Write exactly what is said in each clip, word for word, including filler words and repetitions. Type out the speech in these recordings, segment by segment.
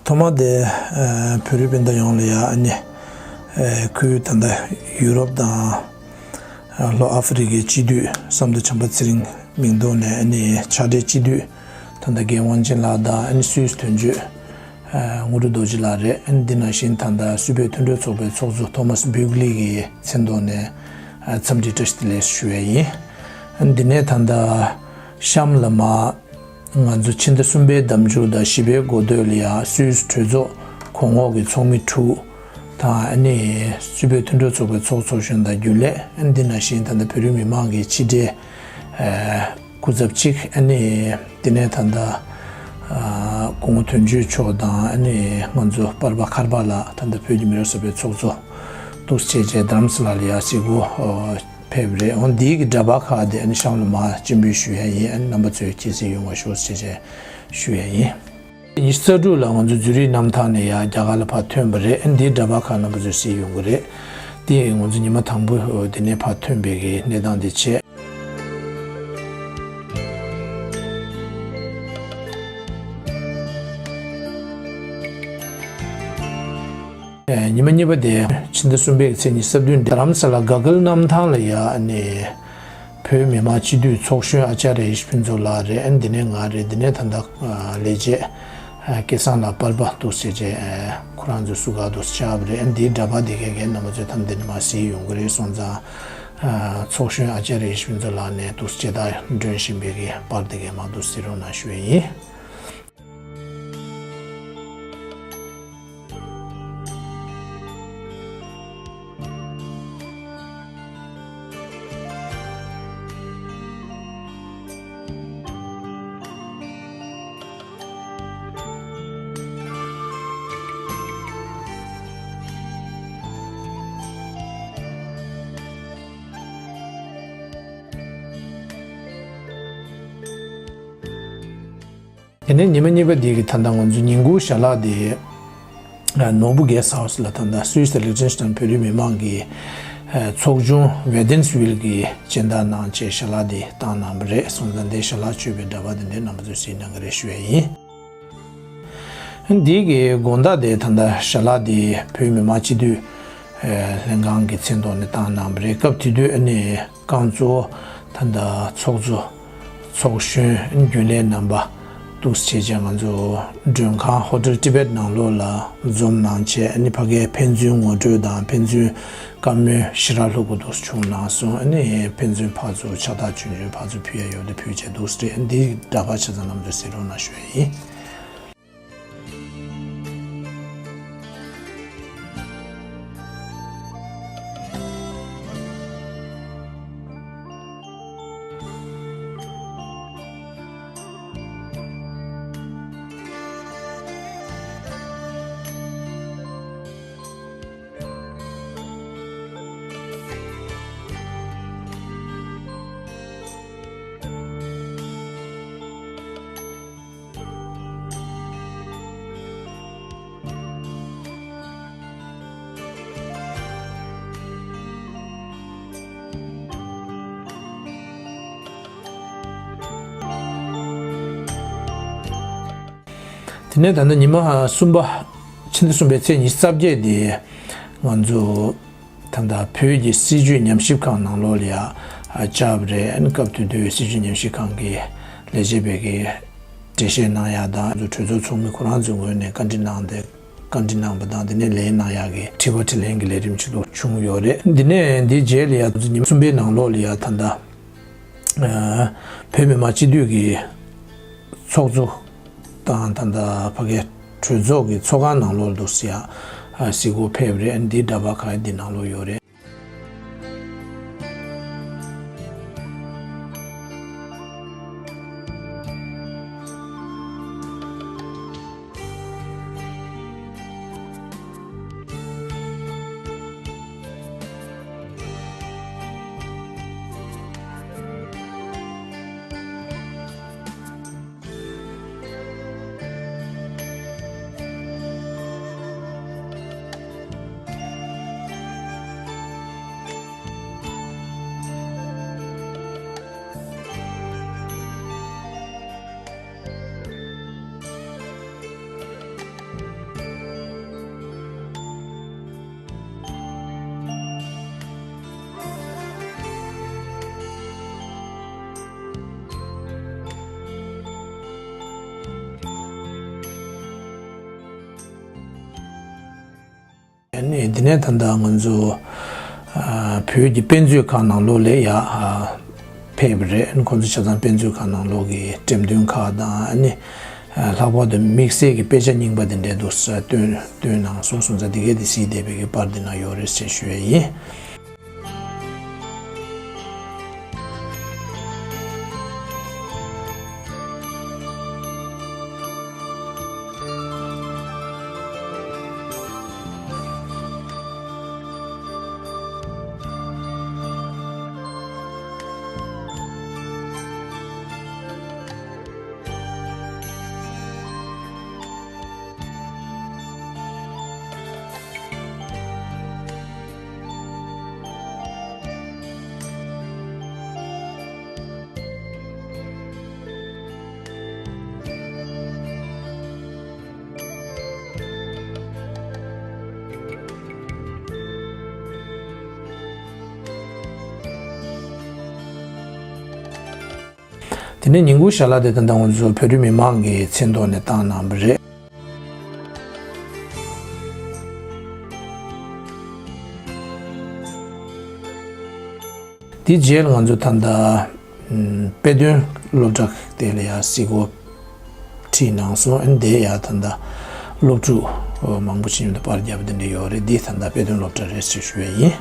ཐོག་མ་དེ་བོད་རིགས་སྤུན་ཟླ་ཡོངས་ལ་ཡ་ཨ་ནི་ཁུལ་ད་ལྟ་ཡུ་རོབ་དང་ལྷོ་ཨ་ཧྥེ་རི་ཁའི་སྤྱི་འཐུས་བསམ་དོན་བྱམས་པ་ཚེ་རིང་མིང་ཐོག་ནས་ཨ་ནི་ཕྱག་སྦྲེལ་སྤྱི་འཐུས་ད་ལྟ་རྒན་དབང་ཆེན་ལགས་དང་ཨ་ནི་སུད་སི་དོན་གཅོད་དངོས་གྲུབ་རྡོ་རྗེ་ལགས་རེད། ཨ་ནི་འདི་ནང་བཞིན་ད་ལྟ་སུད་བོད་མཐུན་གྲོས་ཚོགས་པའི་ཚོགས་གཙོ་ཐོ་མཱས་བིག་ལི་གི་མཚན་ཐོག་ནས་འཚམས་འདྲི་བཀྲ་ཤིས་བདེ་ལེགས་ཞུ་ཡ་ཡིན། ཨ་ནི་འདི་ནས་ད་ལྟ་གཤམ་ལ་མ། ང་ཚོ་ཕྱི་ཟླ་གསུམ་པའི་ཟླ་མཇུག་དང་བཞི་པའི་འགོ་སྟོད་ལ་ཡང་སུད་སི་གྲོས་ཚོགས་གོང་འོག་གི་ཚོགས་མི་དྲུག་དང་ཨ་ནི་སུད་བོད་མཐུན་གྲོས་ཚོགས་པའི་ཚོགས་གཙོ་གཞོན་དང་རྒྱུན་ལས། ཨ་ནི་འདི་ནང་བཞིན་ད་ལྟ་བོད་རིགས་མི་མང་གི་ཕྱི་དྲིལ་སྐུ་ཚབ་གཅིག་ཨ་ནི་དེ་ནས་ད་ལྟ་སྐུ་ངོ་དོན་གཅོད་མཆོག་དང་ཨ་ནི་ང་ཚོ་པར་པ་མཁར་པ་ལགས་ད་ལྟ་བོད་ཀྱི་མི་རབས་གསར་པའི་ཚོགས་གཙོ་འདུག་སེ་བྱས་རྗེས་རྡ་རམ་ས་ལ་ལ་ཡང་གཟིགས་སྐོར་ཕེབས་རེད། འོ་འདིའི་གི་འདྲ་པར་ཁག་དེ་ཨ་ནི་གཤམ་ལ་མར་སྤྱན་འབུལ་ཞུ་ཡ་ཡིན། ཨ་ནི་རྣམ་པ་ཚོས་མཁྱེན་གསལ་ཡོང་བ་ཤོག་ཅེས་བྱས་ཞུ་ཡ་ཡིན། ཉི་ཤུ་རྩ་དྲུག་ལ་ང་ཚོ་ཛུ་རིག་གནམ་ཐང་ནས་ཡར་རྒྱ་གར་ལ་ཕར་ཐོན་པ་རེད། ཨ་ནི་འདིའི་འདྲ་པར་ཁག་རྣམ་པ་ཚོས་གཟིགས་ཡོང་གི་རེད། དེ་ང་ཚོ་ཉི་མ་དང་པོ་དེ་ནས་ཕར་ཐོན་པའི་གི་གནས་སྟངས་དེ་བྱས། ཉི་མ་གཉིས་པ་དེ་ཕྱི་ཟླ་གསུམ་པའི་ཚེས་ཉི་ཤུ་རྩ་བདུན་རྡ་རམ་ས་ལ་ག་གལ་གནམ་ཐང་ལ་ཡ་ཨ་ནི་བོད་མི་མང་སྤྱི་འཐུས་ཚོགས་གཞོན་ཨ་ཅཱརྱ་ཡེ་ཤེས་ཕུན་ཚོགས་ལགས་རེད། ཨ་ནི་འདི་ནས་ང་རེད། འདི་ནས་ད་ལྟ་ལས་བྱེད་སྐལ་བཟང་ལགས་པར་པ་འདུག་སེ་བྱས་ཁོ་རང་ཚོ་བསུ་ག་འདུག་སེ་བྱས་པ་རེད། ཨ་ནི་འདིའི་འདྲ་པར་འདི་གས་གས་རྣམ་པ་ཚོས་ད་འདི་ནས་མར་གཟིགས་ཡོང་གི་རེད། སོང་ཙང་ཚོགས་གཞོན་ཨ་ཅཱརྱ་ཡེ་ཤེས་ཕུན་ཚོགས་ལགས་ནས་འདུག་སེ་མཇལ་དར་སྒྲོན་བཞིན་པའི་གི་པར་འདི་གས་མར་འདུག་སེ་གཟིགས་རོགས་གནང་ཞུ་ཡས་ཡིན། དེ་ནས་ཉི་མ་གཉིས་པ་འདི་གི་ད་ལྟ་ང་ཚོ་ཉིན་གུང་ཞལ་ལག་འདི་ནོར་བུ་གེ་སི་ཧའུ་སི་ལ་ད་ལྟ་སུད་སི་དང་ལིག་ཊེན་ཤི་ཊན་བོད་རིགས་མི་མང་གི་ཚོགས་ཆུང་ཝེ་ཏན་སི་ཝིལ་གི་སྦྱིན་བདག་གནང་བྱས་ཞལ་ལག་འདི་བཏང་གནང་བ་རེད། སོང་ཙང་འདི་ཞལ་ལག་མཆོད་པའི་འདྲ་པར་འདི་འདྲའི་རྣམ་པ་ཚོས་གཟིགས་གནང་གི་རེད་ཞུ་ཡས་ཡིན། འདི་གི་དགོང་དག་དེ་ད་ལྟ་ཞལ་ལག་འདི་བོད་མི་མང་སྤྱི་འཐུས་ལྷན་ཁང་གི་མཚན་ཐོག་ནས་བཏང་གནང་བ་རེད། སྐབས་དེ་དུས་ཨ་ནི་རྐང་གཙོ་ད་ལྟ་ཚོགས་གཙོ་ཚོགས་གཞོན་རྒྱུན་ལས་རྣམ་པ་འདུག་སེ་བྱས་བྱས་ང་ཚོ་མགྲོན་ཁང་ཧོ་ཊེལ་ཊི་བེཊ་ནང་ལོགས་ལ་འཛོམས་གནང་བྱས། ཨ་ནི་ཕ་གིའི་ཕན་ཚུན་ངོ་སྤྲོད་དང་ཕན་ཚུན་བཀའ་མོལ་ཞེ་དྲག་ལྷུག་པོ་འདུག་སེ་བྱུང་གནང་སོང་། ཨ་ནི་ཕན་ཚུན་ཕར་ཚུར་ཕྱག་རྟགས་ཆུང་ཆུང་ཕར་ཚུར་ཕུལ་ཡ་ཡོད་དེ་ཕུལ་བྱས་འདུག་སེ་རེད། ཨ་ནི་འདི་འདྲ་པར་ཆ་ཚང་རྣམ་ཚོས་གཟིགས་རོགས་གནང་ཞུ་ཡ་ཡིན། དེ་ནས་ད་ལྟ་ཉི་མ་གསུམ་པ་ཕྱི་ཟླ་གསུམ་པའི་ཚེས་ཉི་ཤུ་རྩ་བརྒྱད་དེ་ང་ཚོ་ད་ལྟ་བོད་ཀྱི་སྲིད་བྱུས་ཉམས་ཞིབ་ཁང་ནང་ལོགས་ལ་ཡ་བཅར་བ་རེད། ཨ་ནི་སྐབས་དེ་དུས་སྲིད་བྱུས་ཉམས་ཞིབ་ཁང་གི་ལས་བྱེད་པས་ཀྱི་འགྲེལ་བཤད་གནང་ཡ་དང་ང་ཚོ་གྲོས་ཚོགས་ཚོགས་མི་ཁོ་རང་ཚོའི་ངོས་ནས་བཀའ་འདྲི་གནང་སྟེ་བཀའ་འདྲི་གནང་བ་དང་དེ་ནས་ལན་གནང་ཡག་གི་དྲི་བ་དྲིས་ལན་གྱི་ལས་རིམ་ཞིག་ཏུ་བྱུང་ཡོད་རེད། འདི་ནས་འདིའི་རྗེས་ལ་ཡ་ཉི་མ་གསུམ་པའི་ནང་ལོགས་ལ་ཡ་ད་ལྟ་བོད་མི་མང་སྤྱི་འཐུས་ཀྱི་ཚོགས་གཙོ་དང་ད་ལྟ་ཕ་གའི་གྲོས་ཚོགས་ཀྱི་ཚོགས་ཁང་ནང་ལོགས་འདུག་སེ་ཡ་གཟིགས་སྐོར་ཕེབས་རེད། འདིའི་འདྲ་པར་ཁག་འདི་ནང་ལོགས་ཡོད་རེད། ནས་དེ་ནས་ད་ལྟ་ང་ཚོ་ཨ་བོད་ཀྱི་དཔེ་མཛོད་ཁང་ནང་ལོགས་ལ་ཡ་ཨ་ཕེབས་པ་རེད། ཁོང་ཚོ་ཆ་ཚང་དཔེ་མཛོད་ཁང་ནང་ལོགས་ཀྱི་འགྲེམས་སྟོན་ཁག་དང་ཨ་ནི་ལྷག་པར་དུ་དམིགས་བསལ་གྱི་དཔེ་ཆ་རྙིང་པ་དེ་འདྲའི་འདུག་ས་སྟོན་སྟོན་གནང་སོང་། སོང་ཙང་དེ་གའི་དེ་གཟིགས་བསྡད་པའི་གི་པར་འདི་ན་ཡོད་རེད་ཟེར་ཞུ་ཡ་ཡིན། དེ་ནས་ཉིན་གུང་ཞལ་ལག་དེ་ད་ལྟ་ང་ཚོ་བོད་རིགས་མི་མང་གི་མཚན་ཐོག་ནས་བཏང་གནང་བ་རེད། དེ་རྗེས་ལ་ང་ཚོ་ད་ལྟ་དཔེ་སྟོན་སློབ་གྲྭ་དེ་ལ་ཡང་གཟིགས་སྐོར་ཁྲིད་གནང་སོང་། ཨ་ནི་དེ་ཡང་ད་ལྟ་སློབ་ཕྲུག་མང་པོ་ཞིག་ཡོད་པ་དང་པར་བརྒྱབ་པ་དེ་འདྲ་ཡོད་རེད། འདི་ད་ལྟ་དཔེ་སྟོན་སློབ་གྲྭ་རེད་ཅེས་ཞུ་ཡ་ཡིན།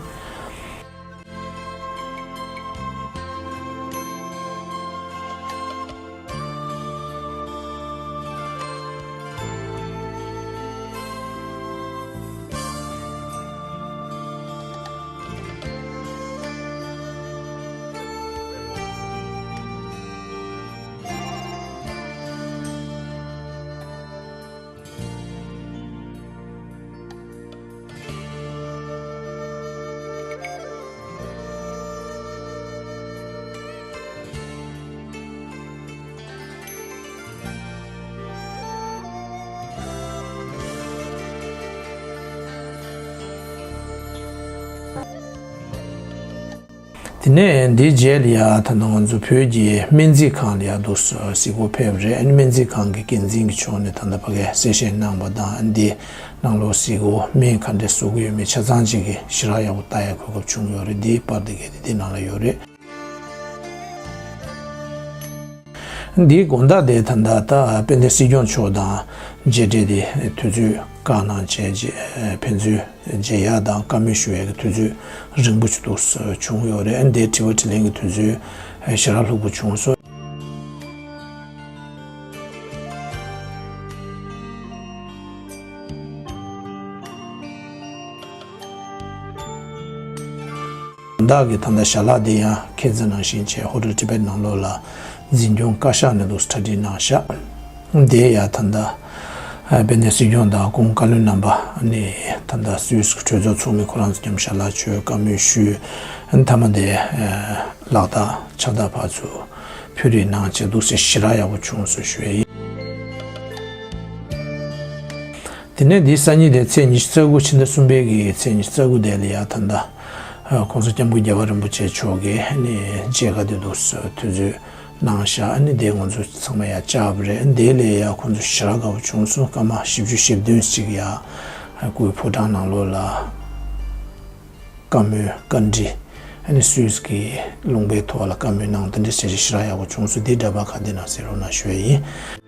དེ་ནས་འདིའི་རྗེས་ལ་ཡ་ད་ལྟ་ང་ཚོ་བོད་ཀྱི་སྨན་རྩིས་ཁང་ལ་ཡ་འདུག་སེ་གཟིགས་སྐོར་ཕེབས་རེད། ཨ་ནི་སྨན་རྩིས་ཁང་གི་འགན་འཛིན་གྱི་ཕྱོགས་ནས་ད་ལྟ་ཕ་གིར་གསལ་བཤད་གནང་བ་དང་། ཨ་ནི་འདི་ནང་ལོགས་གཟིགས་སྐོར་སྨན་ག་འདྲས་བཟོ་གི་ཡོད་མེད་ཆ་ཚང་ཅིག་གི་ཞེ་དྲག་ཡག་པོ་ལྟ་ཡ་གོ་སྐབས་བྱུང་ཡོད་རེད། འདིའི་པར་འདི་གས་དེ་འདི་ནང་ལ་ཡོད་རེད། འདིའི་དགོང་དག་དེ་ད་ལྟ་ད་དཔལ་ལྡན་སྲིད་སྐྱོང་མཆོག་དང་མཇལ་འཕྲད་དེ་དུས་ཚོད་བཀག་གནང་བྱས་རྗེས་ཕན་ཚུན་མཇལ་ཡག་དང་བཀའ་མོལ་ཞུ་ཡག་གི་དུས་ཚོད་རིང་པོ་ཞིག་འདུག་སེ་བྱུང་ཡོད་རེད། འདིའི་དྲི་བ་དྲིས་ལན་གྱི་དུས་ཚོད་ཞེ་དྲག་ལྷུག་པོ་བྱུང་སོང་། བདག་གི་ད་ལྟ་ཞལ་ལག་འདི་ཡང་ཁྱེད་ཚོ་ནང་བཞིན་བྱས་ཧོ་ཊེལ་ཊི་བེཊ་ནང་ལོགས་ལ་འཛིན་སྐྱོང་བཀའ་ཤག་ནས་འདུག་གྲ་སྒྲིག་གནང་བཞག་འདི་ཡང་ད་ལྟ་དཔལ་ལྡན་སྲིད་སྐྱོང་དང་ཁོང་བཀའ་བློན་རྣམ་པ་ནས་ད་ལྟ་སུད་སི་གྲོས་ཚོགས་ཚོགས་མི་ཁོ་རང་ཚོ་མཉམ་ཞལ་ལག་མཆོད་བཀའ་མོལ་ཞུས། མཐའ་མ་དེ་ལག་རྟགས་ཕྱག་རྟགས་ཕར་ཚུར་ཕུལ་རེས་གནང་བྱས་འདུག་སེ་ཞེ་དྲག་ཡག་པོ་བྱུང་སོང་ཞུ་ཡ་ཡིན། དེ་ནས་འདིའི་སང་ཉིན་དེ་ཚེས་ཉི་ཤུ་རྩ་དགུ་ཕྱི་ཟླ་གསུམ་པའི་གི་ཚེས་ཉི་ཤུ་རྩ་དགུ་དེ་ལ་ཡ་ད་ལྟ་༸གོང་ས་༸སྐྱབས་མགོན་རྒྱལ་བ་རིན་པོ་ཆེ་མཆོག་གིས་ནི་མཇལ་ཁ་དེ་འདུག་སེ་དུས་ཚོད་གནང་བཞག་ནི་དེ་ང་ཚོ་ཚང་མ་ཡ་བཅར་བ་རེད། དེ་ལ་ཡ་ཁོང་ཚོ་ཞེ་དྲག་དགའ་པོ་བྱུང་སོང་། སྐར་མ་བཞི་བཅུ་ཞེ་བདུན་ཅིག་ཡ་སྐུའི་ཕོ་བྲང་ནང་ལོགས་ལ་བཀའ་མོལ་བཀའ་འདྲི། ཨ་ནི་སུད་སི་གི་ལུང་པའི་ཐོག་ལ་བཀའ་མོལ་གནང་། དེ་འདྲ་བྱས་རྗེས་ཞེ་དྲག་ཡག་པོ་བྱུང་སོང་། དེའི་འདྲ་པར་ཁག་དེ་ནང་གཟིགས་རོགས་གནང་ཞུ་ཡ་ཡིན།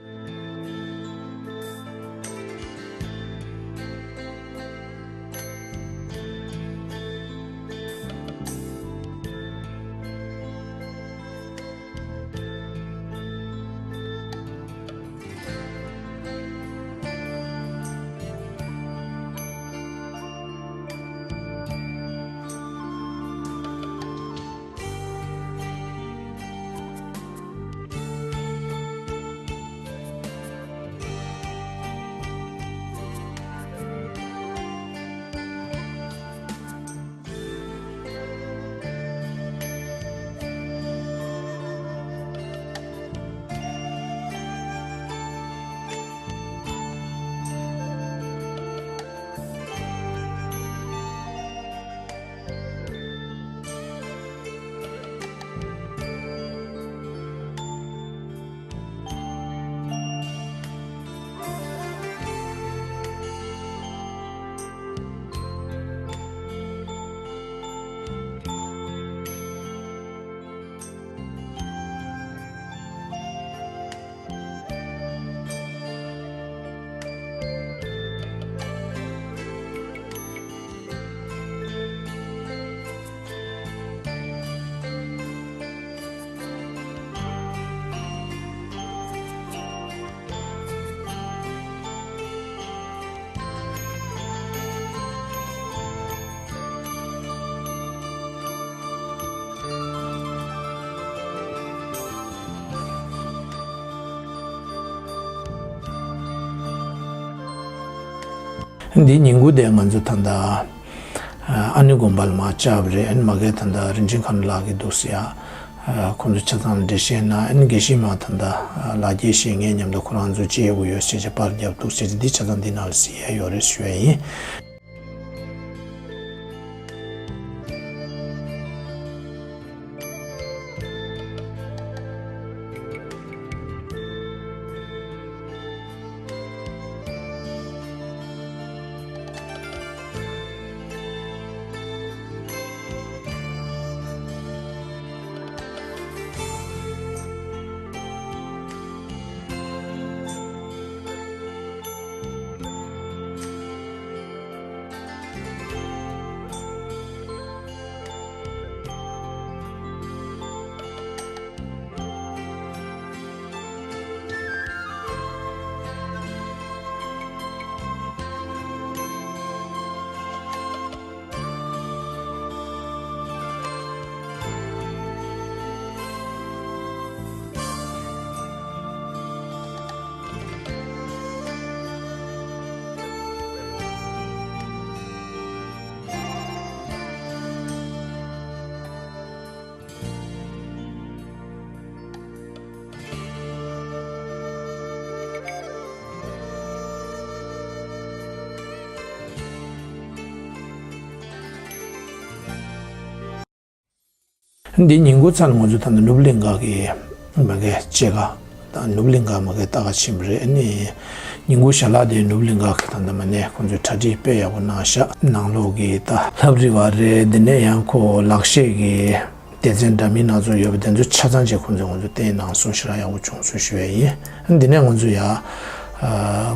འདི་ཉིན་གུང་དེ་ང་ཚོ་ད་ལྟ་ཨ་ནི་དགོན་པ་ལ་མར་བཅར་བ་རེད། ཨ་ནི་མ་གི་ད་ལྟ་རིན་ཆེན་མཁའ་འགྲོ་ལགས་ཀྱིས་འདུག་སེ་ཡ། ཁོང་ཚོ་ཆ་ཚང་ལ་འགྲེལ་བཤད་གནང་། ཨ་ནི་དགེ་བཤེས་མ་ད་ལྟ་ལགས་ཀྱིས་བཤད་མཁན་མཉམ་དུ་ཁོ་རང་ཚོ་བཅར་དགོས་ཡོད་ཟེར་བྱས་པར་བརྒྱབ་འདུག་ཟེར་བྱས། འདི་ཆ་ཚང་འདི་ནང་ལ་གཟིགས་ཡ་ཡོད་རེད་ཞུ་ཡ་ཡིན། འདི་ཉིན་གུང་ཚར་ང་ཚོ་ད་ནི་ནོར་བུ་གླིང་ག་གི་མ་གི་མཇལ་ཁ་དང་ནོར་བུ་གླིང་ག་མ་གི་ལྟ་ག་ཕྱིན་པ་རེད། ཨ་ནི་ཉིན་གུང་ཞལ་ལག་དེ་ནོར་བུ་གླིང་ག་གི་ད་ལྟ་མ་ནས་ཁོང་ཚོས་གྲ་སྒྲིག་དཔེ་ཡག་པོ་གནང་ཤག་ནང་ལོགས་ཀྱི་ད་ལྷ་རི་བ་རེད། དེ་ནས་ཡང་ཁོ་ལག་ཤེས་ཀྱི་སྡེ་ཚན་འདྲ་མིན་སྣ་ཚོགས་ཡོད་པ་དེ་ཚོ་ཆ་ཚང་བྱས་ཁོང་ཚོས་ང་ཚོ་བསྟན་གནང་སོང་། ཞེ་དྲག་ཡག་པོ་བྱུང་སོང་ཞུ་ཡ་ཡིན། འདི་ནས་ང་ཚོ་ཡ་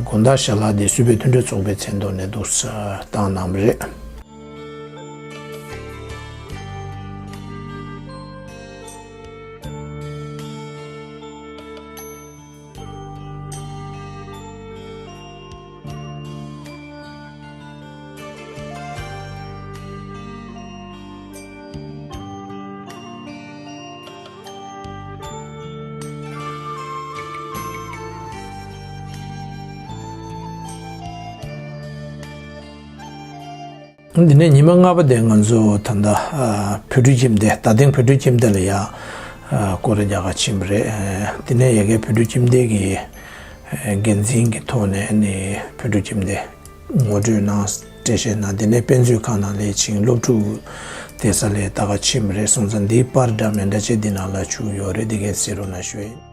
དགོང་དག་ཞལ་ལག་འདི་སུད་བོད་མཐུན་གྲོས་ཚོགས་པའི་མཚན་ཐོག་ནས་འདུག་སེ་བཏང་གནང་བ་རེད། འདི་ནས་ཉི་མ་ལྔ་པ་དེ་ང་ཚོ་ད་ལྟ་ཨ་བོད་ཕྲུག་ཁྱིམ་སྡེ། རྡ་སྟེང་བོད་ཕྲུག་ཁྱིམ་སྡེ་ལ་ཡ་ཨ་སྐོར་ར་རྒྱག་ག་ཕྱིན་པ་རེད། ཨ་དེ་ནས་ཡ་གི་བོད་ཕྲུག་ཁྱིམ་སྡེ་གི་ཨ་འགན་འཛིན་གྱི་ཐོག་ནས་ཨ་ནི་བོད་ཕྲུག་ཁྱིམ་སྡེ་ངོ་སྤྲོད་གནང་། འགྲེལ་བཤད་གནང་། དེ་ནས་དཔེ་མཛོད་ཁང་ནང་སླེབས་ཕྱིན་སློབ་ཕྲུག་བསྡད་ས་ལ་ལྟ་ག་ཕྱིན་པ་རེད། སོང་ཙང་འདིའི་པར་འདྲ་མི་འདྲ་ཅིག་འདི་ནང་ལ་བཅུག་ཡོད་རེད། འདི་གས་གཟིགས་རོགས་གནང་ཞུ་ཡིན།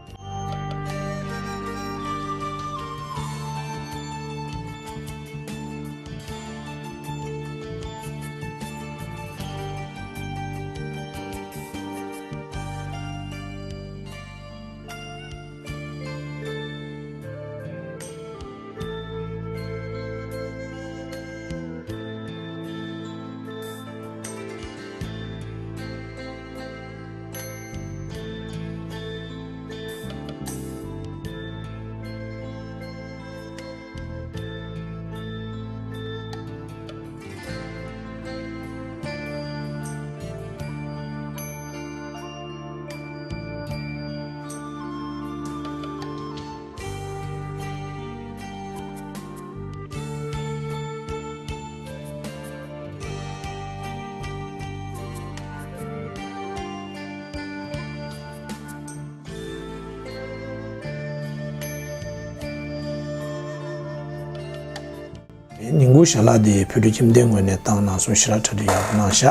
ཉིན་གུང་ཞལ་ལག་འདི་བོད་ཕྲུག་ཁྱིམ་སྡེའི་ངོས་ནས་བཏང་གནང་སོང་། ཞེ་དྲག་གྲ་སྒྲིག་ཡག་པོ་གནང་ཤག་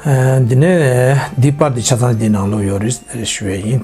ཨ་འདི་ནས་འདི་པར་འདི་ཆ་ཚང་འདི་ནང་ལོགས་ཡོད་རེད་ཞུ་ཡ་ཡིན།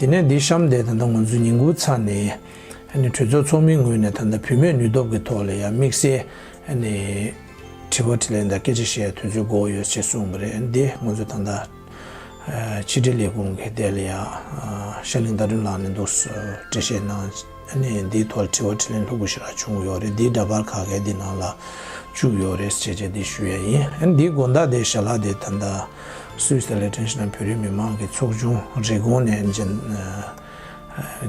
དེ་ནས་འདི་གཤམ་དེ་ད་ལྟ་ང་ཚོ་ཉིན་གུང་ཚར་ནས་ཨ་ནི་གྲོས་ཚོགས་ཚོགས་མིའི་ངོས་ནས་ད་ལྟ་བུད་མེད་ནུས་སྟོབས་ཀྱི་ཐོག་ལ་ཡང་དམིགས་བསལ་ཨ་ནི་དྲི་བ་དྲིས་ལན་དང་སྐད་ཆ་བཤད་དུས་ཚོད་དགོས་ཡོད་ཅེས་གསུངས་པ་རེད། འདི་ང་ཚོ་ད་ལྟ་ཕྱི་དྲིལ་ལས་ཁུངས་ཀྱི་དེ་ལ་ཡང་ཤར་གླིང་རྟ་སྒྲོན་ལགས་ནས་འདུག་སེ་འགྲེལ་བཤད་གནང་། ཨ་ནི་འདིའི་ཐོག་ལ་དྲི་བ་དྲིས་ལན་ལྷུག་པོ་ཞེ་དྲག་བྱུང་ཡོད་རེད། འདིའི་འདྲ་པར་ཁག་ཁག་འདི་ནང་ལ་བཅུག་ཡོད་རེད་ཅེས་བྱས་འདི་ཞུ་ཡ་ཡིན། ཨ་ནི་འདིའི་དགོང་དག་དེ་ཞལ་ལག་དེ་ད་ལྟ་སུད་སི་དང་ལི་ཊེན་ཤི་ཊན་བོད་རིགས་མི་མང་གི་ཚོགས་ཆུང་རི་ཀོན་ནས་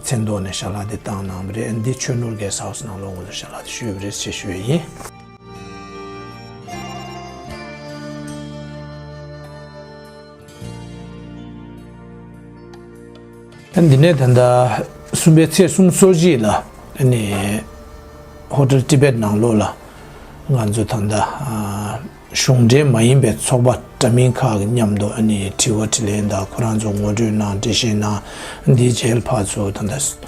མཚན་ཐོག་ནས་ཞལ་ལག་དེ་བཏང་གནང་བ་རེད། ཨ་ནི་འདི་ཆོས་ནོར་གེ་སི་ཧའུ་སི་ནང་ལོགས་ངོས་ལ་ཞལ་ལག་དེ་ཞུས་པ་རེད་ཅེས་ཞུ་ཡ་ཡིན། འདི་ནས་ད་ལྟ་གསུམ་པའི་ཚེས་སུམ་ཅུ་སོ་གཅིག་ལ་ཨ་ནི་ཧོ་ཊེལ་ཊི་བེཊ་ནང་ལོགས་ལ་ང་ཚོ་ད་ལྟ་གཞུང་འབྲེལ་མ་ཡིན་པའི་ཚོགས་པ་འདྲ་མིན་ཁག་གི་མཉམ་དུ་ཨ་ནི་དྲི་བ་དྲིས་ལན་དང་ཁོ་རང་ཚོ་ངོ་སྤྲོད་གནང་། འགྲེལ་བཤད་གནང་། འདིའི་རྗེས་ལ་ཕར་ཚུར་ད་ལྟ་སུད་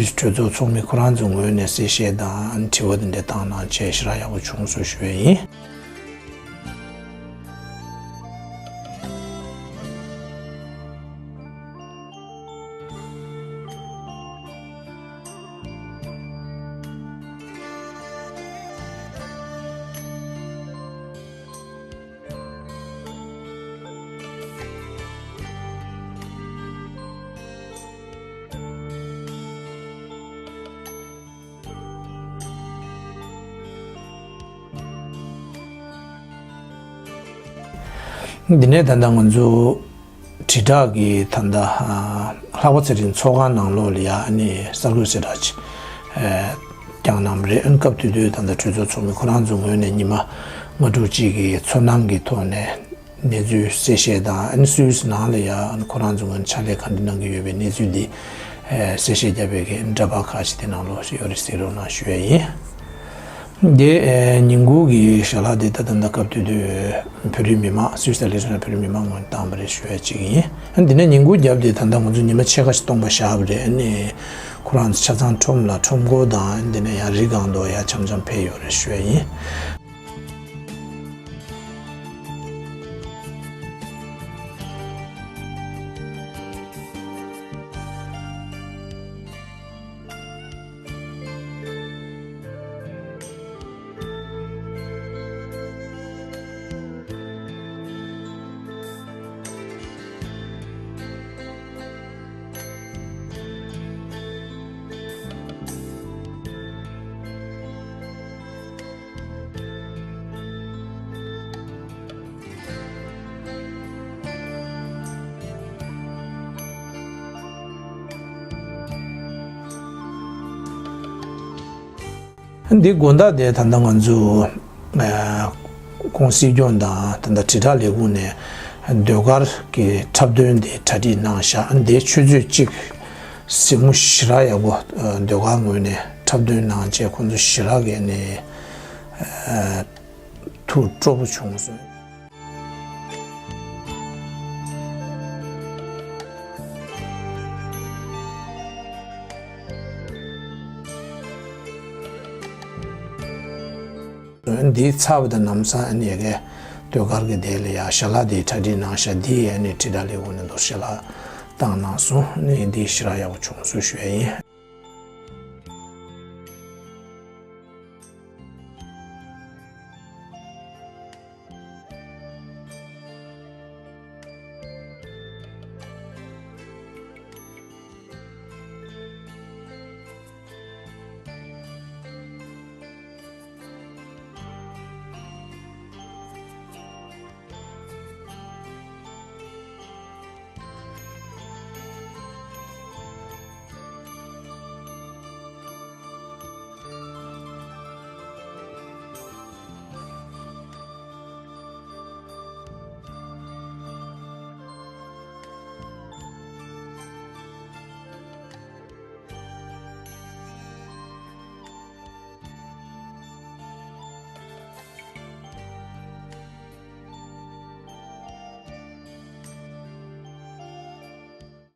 སི་གྲོས་ཚོགས་ཚོགས་མི་ཁོ་རང་ཚོའི་ངོས་ནས་གསལ་བཤད་དང་དྲི་བ་དེ་འདྲ་བཏང་གནང་བྱས་ཞེ་དྲག་ཡག་པོ་བྱུང་སོང་ཞུ་ཡ་ཡིན། འདི་ནས་ད་ལྟ་ང་ཚོ་དྲིལ་བསྒྲགས་ཀྱི་ད་ལྟ་ལྷག་པ་ཚེ་རིང་ཚོགས་ཁང་ནང་ལོགས་ལ་ཡ་ཨ་ནི་གསར་འགོད་གསལ་བསྒྲགས་ཅིག་བསྐྱངས་གནང་བ་རེད། ཨ་ནི་སྐབས་དེ་དུས་ད་ལྟ་གྲོས་ཚོགས་ཚོགས་མི་ཁོ་རང་ཚོའི་ངོས་ནས་ཉི་མ་ལྔ་དྲུག་ཅིག་གི་ཚོར་སྣང་གི་ཐོག་ནས་གནས་ཚུལ་གསལ་བཤད་དང་། ཨ་ནི་སུད་སི་ནང་ལ་ཡ་ཨ་ནི་ཁོ་རང་ཚོའི་ངོས་ནས་ཕྱག་ལས་ག་འདྲ་གནང་གི་ཡོད་པའི་གནས་ཚུལ་འདི་གསལ་བཤད་བརྒྱབ་པའི་གི་འདྲ་པར་ཁག་ཅིག་དེ་ནང་ལོགས་ཡོད་རེད་གཟིགས་རོགས་གནང་ཞུ་ཡ་ཡིན། འདི་ཉིན་གུང་གི་ཞལ་ལག་འདི་ད་ལྟ་སྐབས་དེ་དུས་བོད་རིགས་མི་མང་སུད་སི་དང་ལི་ཊེན་ཤི་ཊན་བོད་རིགས་མི་མང་ངོས་ནས་བཏང་བ་རེད་ཞུ་ཡ་གཅིག་ཡིན། ཨ་ནི་འདི་ནས་ཉིན་གུང་རྒྱབ་དེ་ད་ལྟ་ང་ཚོ་ཉི་མ་ཕྱེད་ཀ་ཞིག་སྟོང་པ་བཞག་པ་རེད། ཨ་ནི་ཁོ་རང་ཚོ་ཆ་ཚང་ཁྲོམ་ལ་ཁྲོམ་སྐོར་དང་། ཨ་ནི་འདི་ནས་ཡང་རི་སྒང་དུ་ཡང་འཆམ་འཆམ་ཕེབས་ཡོད་རེད་ཞུ་ཡ་ཡིན། འདི་དགོང་དག་དེ་ད་ལྟ་ང་ཚོ་ཨ་ཁོང་སྲིད་སྐྱོང་དང་ད་ལྟ་དྲིལ་བསྒྲགས་ལས་ཁུངས་ནས་ཟློས་གར་གྱི་འཁྲབ་སྟོན་དེ་གྲ་སྒྲིག་གནང་བཞག་འདིའི་ཆུ་ཚོད་གཅིག་གཟིགས་མོ་ཞེ་དྲག་ཡག་པོ་ཟློས་གར་ངོས་ནས་འཁྲབ་སྟོན་གནང་བྱས། ཁོང་ཚོ་ཞེ་དྲག་གི་ནས་ཨ་ཐུགས་སྤྲོ་པོ་བྱུང་སོང་། འདི་ཚར་བ་དང་ལམ་སང་ཨ་ནི་ཡ་གི་ཟློས་གར་གྱི་དེ་ལ་ཡ་ཞལ་ལག་དེ་གྲ་སྒྲིག་གནང་ཤག་འདི་ཡ་ནི་དྲིལ་བསྒྲགས་ལས་ཁུངས་ནས་འདུག་ཞལ་ལག་བཏང་གནང་སོང་། ཨ་ནི་འདི་ཞེ་དྲག་ཡག་པོ་བྱུང་སོང་ཞུ་ཡ་ཡིན།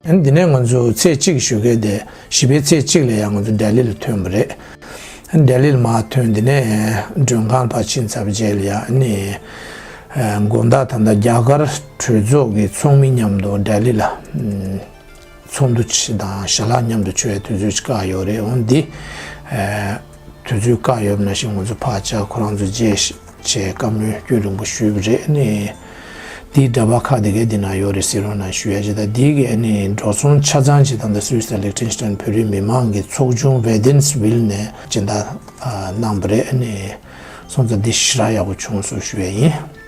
ཨ་ནི་འདི་ནས་ང་ཚོ་ཚེས་གཅིག་ཞུ་མཁན་དེ་བཞི་པའི་ཚེས་གཅིག་ལ་ཡང་ང་ཚོ་ལྡི་ལི་ལ་ཐོན་པ་རེད། ཨ་ནི་ལྡི་ལི་ལ་མར་ཐོན། འདི་ནས་མགྲོན་ཁང་ལ་ཕར་ཕྱིན་ཚར་བའི་རྗེས་ལ་ཡང་ཨ་ནི་དགོང་དག་ད་ལྟ་རྒྱ་གར་གྲོས་ཚོགས་ཀྱི་ཚོགས་མི་མཉམ་དུ་ལྡི་ལི་ལ་ ཚོགས་འདུ་ཆེ་དང་ཞལ་ལག་མཉམ་དུ་མཆོད་པའི་དུས་ཚོད་ཅིག་བཀག་ཡོད་རེད། འོན་ཏེ། དུས་ཚོད་བཀག་ཡོད་པ་ནང་བཞིན་ང་ཚོ་ཕར་བཅར་ཁོ་རང་ཚོ་མཇལ་བྱས་བཀའ་མོལ་རྒྱུན་རིང་པོ་ཞུས་པ་རེད། ཨ་ནི་དེའི་འདྲ་པར་ཁག་དེ་གའི་འདི་ན་ཡོད་རེད། གཟིགས་རོགས་གནང་ཞུ་ཡ་བྱས། ད་དེའི་གི་ཨ་ནི་འགྲོ་སོང་ཆ་ཚང་ཅིག་ད་ལྟ་སུད་སི་དང་ལིག་ཏེན་སི་ཏན་བོད་རིགས་མི་མང་གི་ཚོགས་ཆུང་ཝེ་ཏེན་སི་ཝིལ་ནས་སྦྱིན་བདག་གནང་བ་རེད། ཨ་ནི་སོང་ཙང་འདི་ཞེ་དྲག་ཡག་པོ་བྱུང་སོང་ཞུ་ཡ་ཡིན།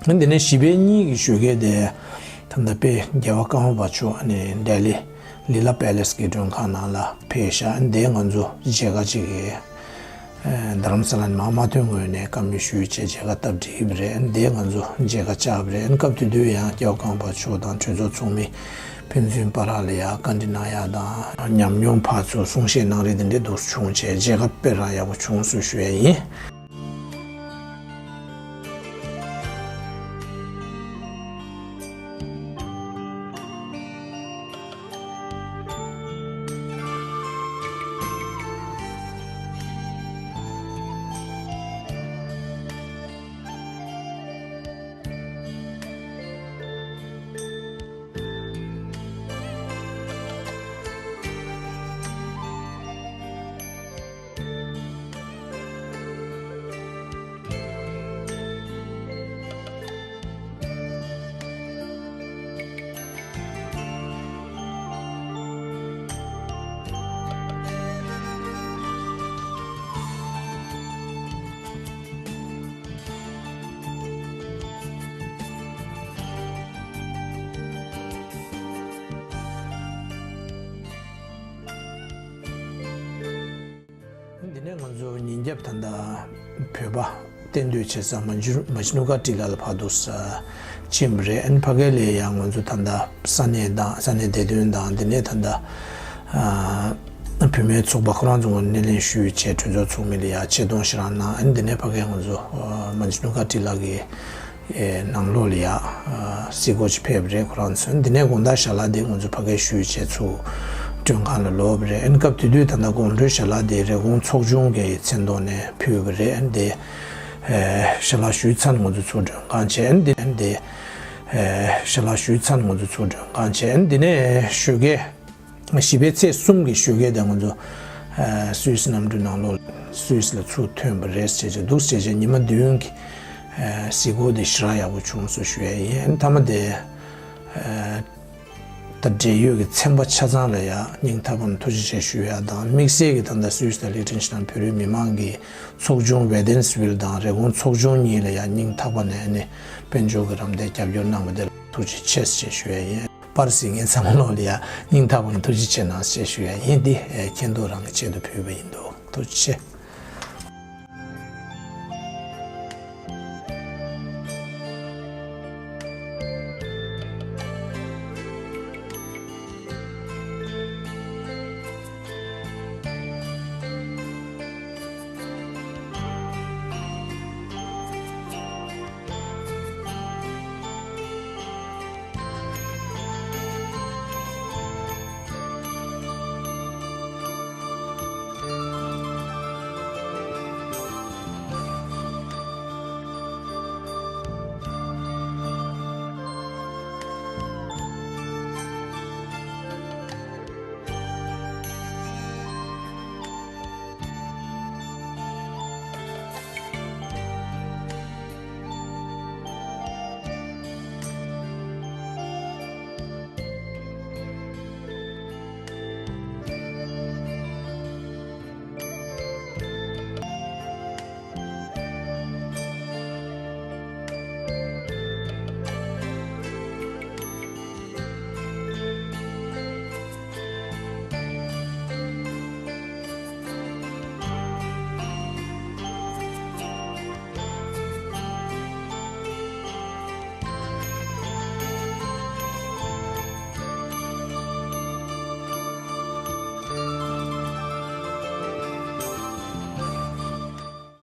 འདི་ནས་བཞི་པའི་གཉིས་ཀྱི་ཞོགས་ཀས་དེ་ད་ལྟ་དཔེ་རྒྱལ་བ་ཀརྨ་པ་མཆོག་ནི་ལྡི་ལི་ལི་ལ་པེ་ལེ་སི་གི་མགྲོན་ཁང་ནང་ལ་ཕེབས་ཤག་འདི་ང་ཚོ་མཇལ་ཁ་ཅིག་གི་རྡ་རམ་ས་ལ་ནས་མར་མ་ཐོན་སྔོན་ནས་བཀའ་མོལ་ཞུས་བྱས་མཇལ་ཁ་སྟབས་བདེ་པ་རེད། འདི་ང་ཚོ་མཇལ་ཁ་བཅར་བ་རེད། སྐབས་དེ་དུས་ཡང་རྒྱལ་བ་ཀརྨ་པ་མཆོག་དང་གྲོས་ཚོགས་ཚོགས་མི་ཕན་ཚུན་བར་ལ་ཡང་བཀའ་འདྲི་གནང་ཡག་དང་ཉམས་མྱོང་ཕར་ཚུར་གསུང་བཤད་གནང་རེས་དེ་འདྲ་འདུག་བྱུང་བྱས་མཇལ་ཁ་དཔེ་རང་ཡག་པོ་བྱུང་སོང་ཞུ་ཡ་ཡིན། འདི་ནས་ང་ཚོ་ཉིན་རྒྱབ་ད་ལྟ་བོད་པ་གཏན་སྡོད་བྱེད་ས་མ་ཇུ་མ་ཇི་ནུ་ཀ་ཊི་ལ་ལ་ཕར་འདུག་ས་ཕྱིན་པ་རེད། ཨན་ཕ་གི་ལ་ཡང་ང་ཚོ་ད་ལྟ་ས་གནས་དང་ས་གནས་བདེ་དོན་དང་འདི་ནས་ད་ལྟ་ཨ་བུད་མེད་ཚོགས་པ་ཁོ་རང་ཚོ་ངོ་སྣེ་ལེན་ཞུས་བྱས་གྲོས་ཚོགས་ཚོགས་མི་ལ་ཡང་ཆེ་མཐོང་ཞེ་དྲག་གནང་། ཨན་འདི་ནས་ཕ་གི་ང་ཚོ་ཨ་མ་ཇི་ནུ་ཀ་ཊི་ལ་གི་ནང་ལོགས་ལ་ཡ་གཟིགས་སྐོར་ཅིག་ཕེབས་པ་རེད། ཁོ་རང་ཚོས་འདི་ནས་དགོང་དག་ཞལ་ལག་དེ་ང་ཚོ་ཕ་གིར་ཞུས་བྱས་ཚུར་མགྲོན་ཁང་ལ་ལོག་པ་རེད། ཨན་སྐབས་དེ་དུས་ད་ལྟ་དགོང་དྲོའི་ཞལ་ལག་དེ་རེབ་གོང་ཚོགས་ཆུང་གི་མཚན་ཐོག་ནས་ཕུལ་བ་རེད། ཨན་དེ་ཞལ་ལག་ཞུས་ཚར་ནས་ང་ཚོ་ཚུར་མགྲོན་ཁང་བྱས། ཨན་དེ་ཨན་དེ་ཞལ་ལག་ཞུས་ཚར་ནས་ང་ཚོ་ཚུར་མགྲོན་ཁང་བྱས། ཨན་དེ་ནས་ཞོགས་ཀས་བཞི་པའི་ཚེས་གསུམ་གྱི་ཞོགས་ཀས་དེ་ང་ཚོ་ཨ་སུད་སི་གནམ་གྲུའི་ནང་ལོགས་སུད་སི་ལ་ཚུར་ཐོན་པ་རེད་ཟེར་བྱས་འདུག་ཟེར་བྱས་ཉི་མ་བདུན་གྱི་ཨ་གཟིགས་སྐོར་དེ་ཞེ་དྲག་ཡག་པོ་བྱུང་སོང་ཞུ་ཡ་ཡིན། མཐའ་མ་དེ་ཨ་ད་འབྲེལ་ཡོད་ཀྱི་ཚན་པ་ཆ་ཚང་ལ་ཡ་སྙིང་ཐག་པ་ནས་ཐུགས་རྗེ་ཆེ་ཞུ་ཡ་དང་། དམིགས་བསལ་གྱི་ད་ལྟ་སུད་སི་དང་ལིག་ཏེན་ཤི་ཏན་བོད་རིགས་མི་མང་གི་ཚོགས་ཆུང་ཝེ་ཏེན་སི་ཝིལ་དང་རེབ་གོང་ཚོགས་ཆུང་གཉིས་ལ་ཡ་སྙིང་ཐག་པ་ནས་ཨ་ནི་དཔལ་འབྱོར་གྱི་རམ་འདེགས་རྒྱབ་སྐྱོར་གནང་བ་དེ་ལ་ཐུགས་རྗེ་ཆེ་ཞེས་ཞུ་ཡ་ཡིན། པར་གཟིགས་མཁན་ཚང་མ་ལོག་ལ་ཡ་སྙིང་ཐག་པ་ནས་ཐུགས་རྗེ་ཆེ་གནང་ཞེས་ཞུ་ཡ་ཡིན། འདི་ཨེ་མཁྱེན་རྟོགས་རང་གི་ཆེད་དུ་ཕུལ་བ་ཡིན་འདུག་ཐུགས་རྗེ་ཆེ།